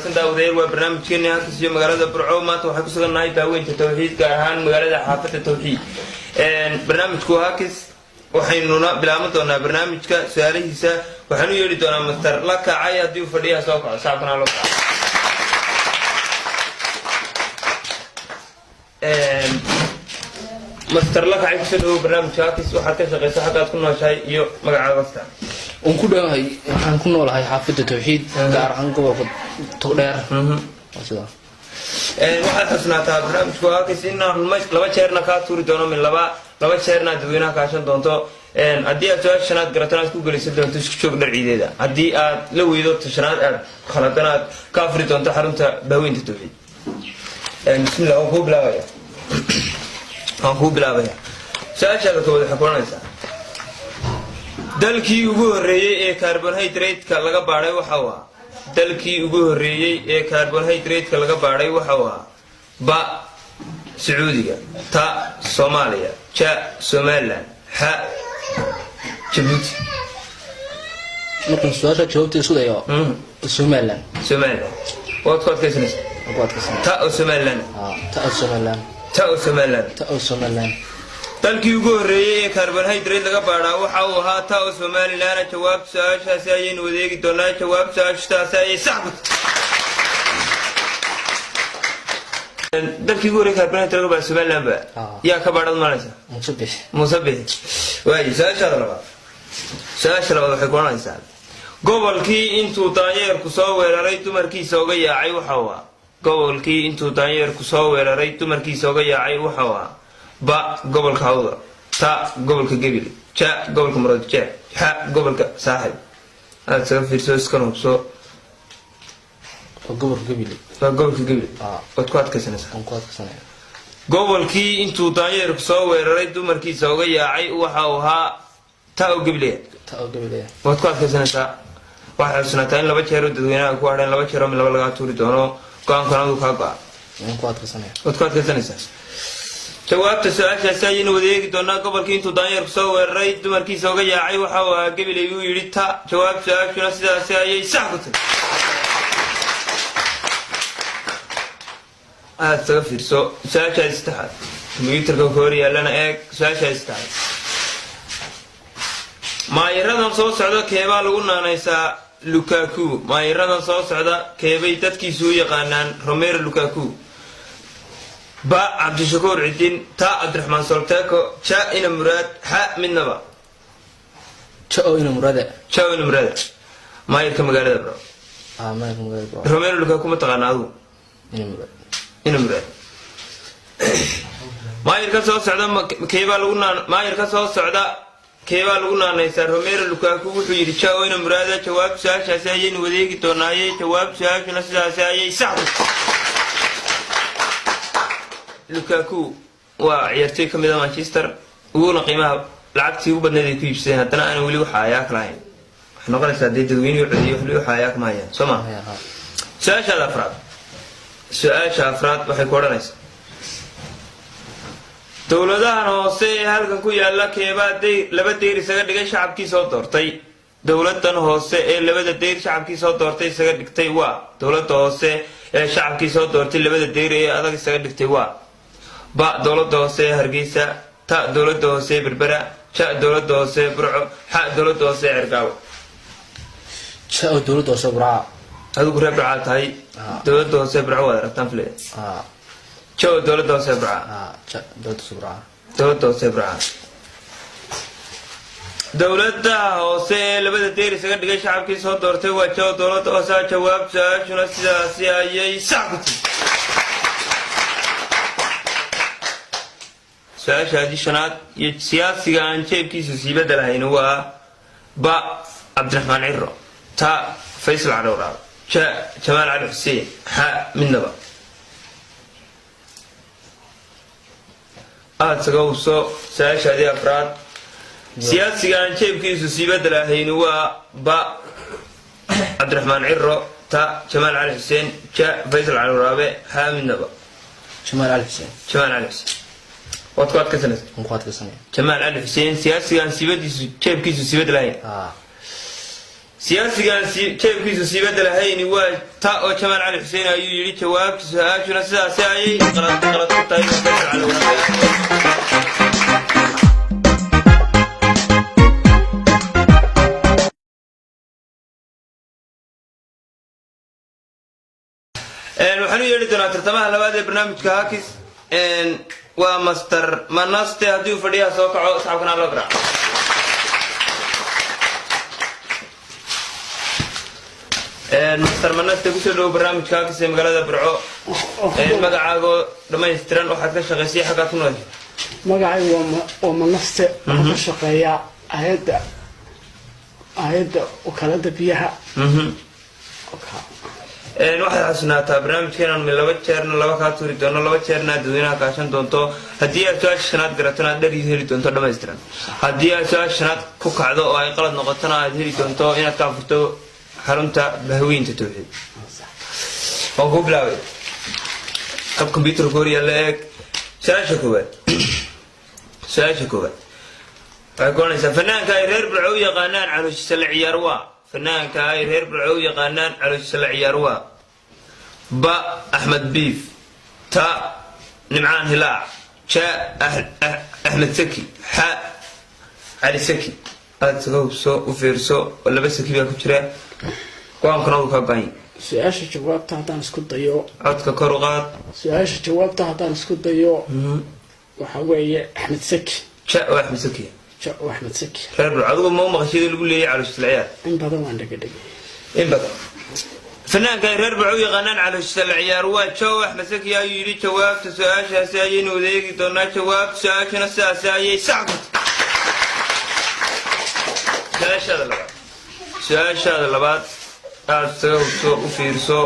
Wanaagsan daawadayaal, waa barnaamijkeeni Hakis iyo magaalada Burco. Maanta waxaan ku sugannahay daaweynta Tawxiid, gaar ahaan magaalada xaafadda Tawxiid. Barnaamijku waa Hakis. Waxaynuna bilaaban doonaa barnaamijka su-aalihiisa. Waxaan u yeedhi doonaa Master la kacay. Haddii uu fadhiyaha soo kaco, shacabkana loo kaco. Master la kacay, kusoo dhawow barnaamijka Hakis. Waxaad ka shaqeyso, xaggaad ku nooshahay iyo magacaaga kasta. Waan ku dhowahay. Waxaan ku noolahay xaafadda Tawxiid, gaar ahaan gobolka Togdheer. Waa sidaa. Waxaad xusnaataa barnaamijku Hakis inaan laba jeerna kaa tuuri doono, min laba laba jeerna dadweynaha kaashan doonto. Haddii aad su-aasha shanaad garatana, aad ku gelaysan doonto isku joog dhar ciideeda. Haddii aad la weydo ta shanaad, aad khaladana, aad ka afri doonto xarunta baaweynta Tawxiid. Bismillah, waan kuu bilaabaya, waan kuu bilaabaya. Su-aashaada koowaad waxay kulanaysaa: dalkii ugu horreeyey ee carbonhydrate-ka laga baadhay waxa uu ahaa? Dalkii ugu horreeyey ee carbonhydrate-ka laga baadhay waxa uu ahaa: ba, Sacuudiga; ta, Soomaaliya; ja, Somaliland; xa, Jabuuti. Markaan su-aasha jawaabta isku dayo, Somaliland. Somaliland waad ku adkaysanaysaa? Waan ku adkaysanaya. Ta oo Somaliland? Ta oo Somaliland. Ta oo Somaliland. Ta oo Somaliland. Dalkii ugu horreeyey ee carbonhydrate laga baadhaa waxa uu ahaa ta oo Somaliland. Jawaab su-aashaasi ayaynu wadeegi doonaa. Jawaab su-aashaasi ayay sax ku tahay. Dalkii ugu horreeyey carbonhydrate laga baadha Somaliland ba. Yaa ka baadhad malaysa? Muuse Bix. Muuse Bixi. Waayo, su-aashaada labaad, su-aasha labaad waxay kulanaysaa: gobolkii intuu daanyeerku soo weeraray dumarkiisa oga yaacay waxa uu ahaa? Gobolkii intuu daanyeerku soo weeraray dumarkiisa oga yaacay waxa uu ahaa: ba, gobolka Hawda; ta, gobolka Gebile; ja, gobolka Maroodijeex; xa, gobolka Saaxib. Aad isaga fiirso, iskana hubso. Waa gobolka Gabiley. Waa gobolka Gebile? Ah. Waad ku adkaysanaysaa? Waan ku adkaysanaya. Gobolkii intuu daanyeerku soo weeraray dumarkiisa oga yaacay waxa uu ahaa ta oo Gebileya. Ta oo Gabiley. Waad ku adkaysanaysaa? Waxay xusnaataa in laba jeeroo dadweynaha ku hadheen, laba jeeroo mid laba lagaa tuuri doono. Go-aankana aduu kaa go-a. Waan ku adkaysanaya. Waad ku adkaysanaysaa. Jawaabta su-aashaasi ayaynu wada eegi doonaa. Gobolkii intuu daanyeerku soo weeraray dumarkiisa oga yaacay waxa uu ahaa Gabiley, uu yidhi ta. Jawaab su-aashuna sidaasi ayay sax ku tahay. Aad isaga fiirso. Su-aashaasi saddexaad, kombiyuutarka ka hor yaallana eeg. Su-aashaasi saddexaad: maayiradan soo socda keebaa lagu naanaysaa Lukaku? Maayiradan soo socda keebay dadkiisu u yaqaanaan Romero Lukaku? Ba, Cabdishakuur Cidin; ta, Cabdiraxmaan Solteko; ja, Ina Muraad; xa, midnaba. Ja oo Ina Murade. Ja, Ina Muraad, maayirka magaalada Bro. Ah, maayirka magaalada Bro. Romero Lukaku ma taqaana adigu? Ina Murad. Ina Muraad. Maayirka soo socda keebaa lagu naan maayirka soo socda keebaa lagu naanaysaa Romero Lukaku? Wuxuu yidhi ja oo Ina Muraada. Jawaab su-aashaasi ayaynu wadeegi doonaaye. Jawaab su-aashuna sidaasi ayay sax ku. Lukaku waa ciyaartoy ka mid a Manchester uguna qiimaha lacagtii ugu badnayd ay ku iibsadeen, haddana aanan weli waxa ayaa kala hayn. Waxay noqonaysaa dee dadweynihii codeeyey weli waxa ayaa kama hayaan, soo ma? Su-aashaada afraad, su-aasha afraad waxay ku odhanaysaa: dowladahan hoose ee halkan ku yaalla keebaa dayr laba deyr isaga dhigay shacabkii soo doortay? Dowladan hoose ee labada deyr shacabkii soo doortay isaga dhigtay waa? Dowladda hoose ee shacabkii soo doortay labada deyr ee adag isaga dhigtay waa: ba, dowladda hoose ee Hargeysa; ta, dowladda hoose ee Berbera; ja, dowladda hoose ee Burco; xa, dowladda hoose ee Cergaabo. Ja oo dowladda hoose Burca. Adigu reer Burcaa tahay? Dowladda hoose ee Burco waad aragtaan filaya. Ja oo dowladda hoose ee Burca. Ja, dowladda hoose Burca. Dowladda hoose ee Burca. Dowladda hoose ee labada deyr isaga dhigay shacabkii soo doortay waa ja dowladda hoose. Jawaab su-aashuna sidaasi ayay sax ku tahay. Su-aashaadii shanaad iyo siyaasiga aan jeebkiisu siibadda lahayn waa: ba, Cabdiraxmaan Ciro; ta, Faysal Cadhowraab; ja, Jamaal Cali Xuseen; xa, midnaba. Aada saga hubso. Su-aashaadii afraad, siyaasiga aan jeebkiisu siibadda lahayn waa: ba, Cabdiraxmaan Ciro; ta, Jamaal Cali Xuseen; ja, Faysal Cali Waraabe; xa, midnaba. Jamaal Cali Xuseen. Jamaal Cali Xuseen waad ku adkaysanaysa? Waan ku adkaysanaya. Jamaal Cali Xuseen, siyaasigaan siibadiisu jeebkiisu siibad lahayn. Siyaasigaan jeebkiisu siibadda lahayni waa ta oo Jamaal Cali Xuseen, ayuu yidhi. Jawaabta su-aashuna sidaasi ayay qalad qalad ku tahay. Faysal Cali Waraabe. Waxaan u yeedhi doonaa tartamaha labaad ee barnaamijka Hakis. Waa Master Manaste. Haddii uu fadhiyaha soo kaco, saxabkana loo garaaco. Master Manaste, kusoo dhawo barnaamijka Hakis ee magaalada Burco. Magacaagoo dhammaystiran, waxaad ka shaqaysay, xaggaad ku nooshay? Magacaygu waa Manaste. Waxaan ka shaqeeyaa hay-adda wakaalada biyaha. Waxaad xasunaataa barnaamijkeenan mi laba jeerna laba kaa tuuri doono, laba jeerna aad dadweynaha kaashan doonto. Haddii aad su-aasha shanaad garatona, aad dhar heli doonto dhammaystiran. Haddii aad su-aasha shanaad ku kacdo oo ay qalad noqotona, aad heli doonto inaad ka furto xarunta Bahweynta Tawxiid. Waan kuu bilaabay. Qab computerka hor yaalla eeg. Su-aasha koowaad, su-aasha koowaad waxay ku oranaysaa: fanaanka ay reer Burco u yaqaanaan calooshiisa la ciyaar waa? Fanaanka ay reer Burco u yaqaanaan calooshiisa la ciyaar waa: ba Axmed Biif, ta Nimcaan Hilaac, ja Axmed Saki, xa Cali Saki. Aada isaga hubso, u fiirso oo laba saki baa ku jira. Go-aankuna wuu kaa go-an yahay. Su-aasha jawaabta haddaan isku dayo Codka kor u qaad. Su-aasha jawaabta haddaan isku dayo, waxa weeye Axmed Saki. Ja oo Axmed Saki. Ja oo Axmed Saki. Reer Burco, adigu ma u maqashida lagu leeyay calooshiisa la ciyaar? In badan waan dhegadhegay. In badan. Fanaanka ay reer Burco u yaqaanaan calooshiisa la ciyaar waa Jow Axmed Saki, ayuu yidhi. Jawaabta su-aashaasi ayaynu wadeegi doonaa. Jawaabta su-aashuna sidaasi ayay sax ku tahay. Su-aashaada labaad, su-aashaada labaad, aada isaga hubso, u fiirso,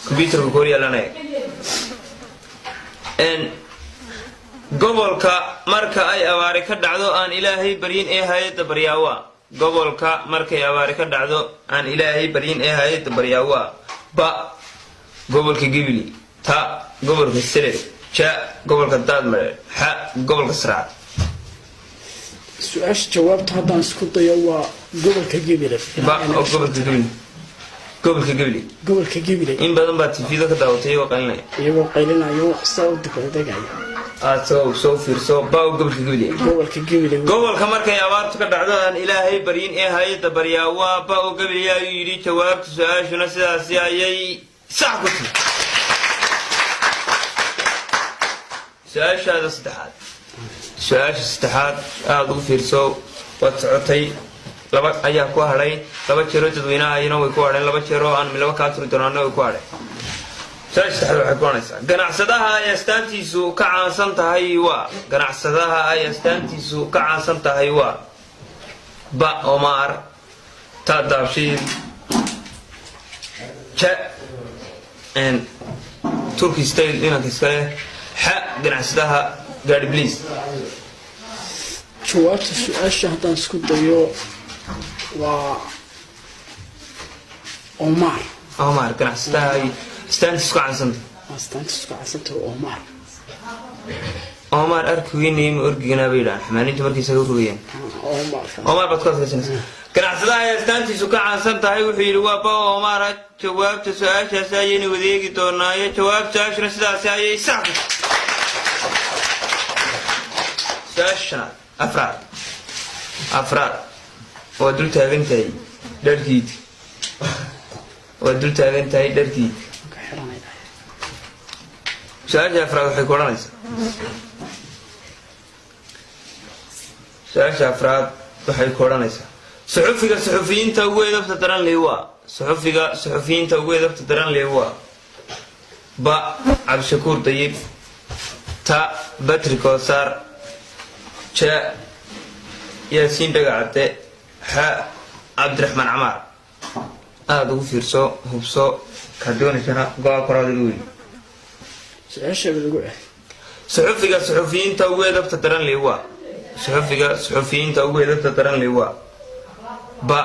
computerka kor yeelanaya. Gobolka marka ay abaari ka dhacdo aan Ilaahay baryin ee hay-adda baryaawa. Gobolka markay abaari ka dhacdo aan Ilaahay baryin ee hay-adda baryaawa: ba gobolka Gibili, ta gobolka Selel, ja gobolka Daadmareer, xa gobolka Sraad. Su-aasha jawaabta haddaan isku dayo, waa gobolka Gebile. Ba oo gobolka Gibili, gobolka Gibili. Gobolka Gebile. In badan baa tifida ka daawatay iyagoo qalinaya. Iyagoo qaylinayo, saa u dabaldegaya. Aad soo fiirso, ba oo gobolka Gibili. Gobolka Gebile. Gobolka markay abaartu ka dhacdo aan Ilaahay baryin ee hay-adda baryaa waa ba oo Gabili, ayuu yidhi. Jawaabta su-aashuna sidaasi ayay sax ku tihi. Su-aashaada saddexaad, su-aasha saddexaad, aada ugu fiirso. Waad socotay, laba ayaa ku hadhay. Laba jeeroo dadweynaha ayana way ku hadheen. Laba jeeroo aan laba kaa turi doonaana way ku hadheen. Su-aasha saddexaad waxay ku odhanaysaa: ganacsadaha ay astaantiisu ka caansan tahay waa? Ganacsadaha ay astaantiisu ka caansan tahay waa: ba Omar, ta Daabshiil, ja Turkey Style inanka iskale, xa ganacsadaha gaari bliis. Jawaabta su-aasha haddaan isku dayo, waa Omar. Omar, ganacsadaha ay astaantiisu ka caansan tahay. Astaantiisu ka cansanta waa Omar. Omar arki weynayay ma orgiganaa, bay yidhahaan xamaanintu markay isaga rogayaan. Omar. Omar baad ku adkaysanaysaa. Ganacsadaha ay astaantiisu ka caansan tahay wuxuu yidhi waa ba Omara. Jawaabta su-aashaasi ayaynu wadeegi doonaayo. Jawaabta su-aashuna sidaasi ayay sax ku tahay. Su-aasha shanaad, afraad, afraad, waa dul taagan tahay dharkiid, waa dul taagan tahay dharkiid. Ka xiranayda. Su-aasha afraad waxay ku odhanaysaa, su-aasha afraad waxay ku odhanaysaa: suxufiga suxufiyiinta ugu edabta daran leh waa? Suxufiga suxufiyiinta ugu edabta daran leh waa: ba Cabdishakuur Dayib, ta Batri Koosaar, ja Yaasiin Dhagacadde, xa Cabdiraxmaan Camaar. Aada ugu fiirso, hubso, kaa doonaysana go-a koraad iga weyn. Su-aasha lagu celi. Suxufiga suxufiyiinta ugu edabta daran leh waa? Suxufiga suxufiyiinta ugu edabta daran leh waa: ba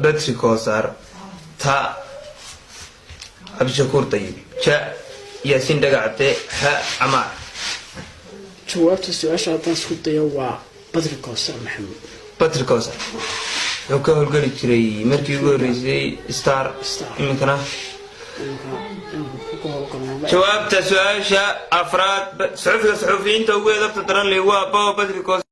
Batri Koosaar, ta Cabdishakuur Dayib, ja Yaasiin Dhagacde, xa Camaar. Jawaabta su-aasha haddaan isku dayo, waa Badri Koosar Maxamuud. Batri Koosar. Wuxuu ka howlgeli jiray markii ugu horreysay Star. Star. Iminkana? Iminka ka howlgalno. Jawaabta su-aasha afraad: suxufiga suxufiyiinta ugu edabta daran leh waa Paul Patrick.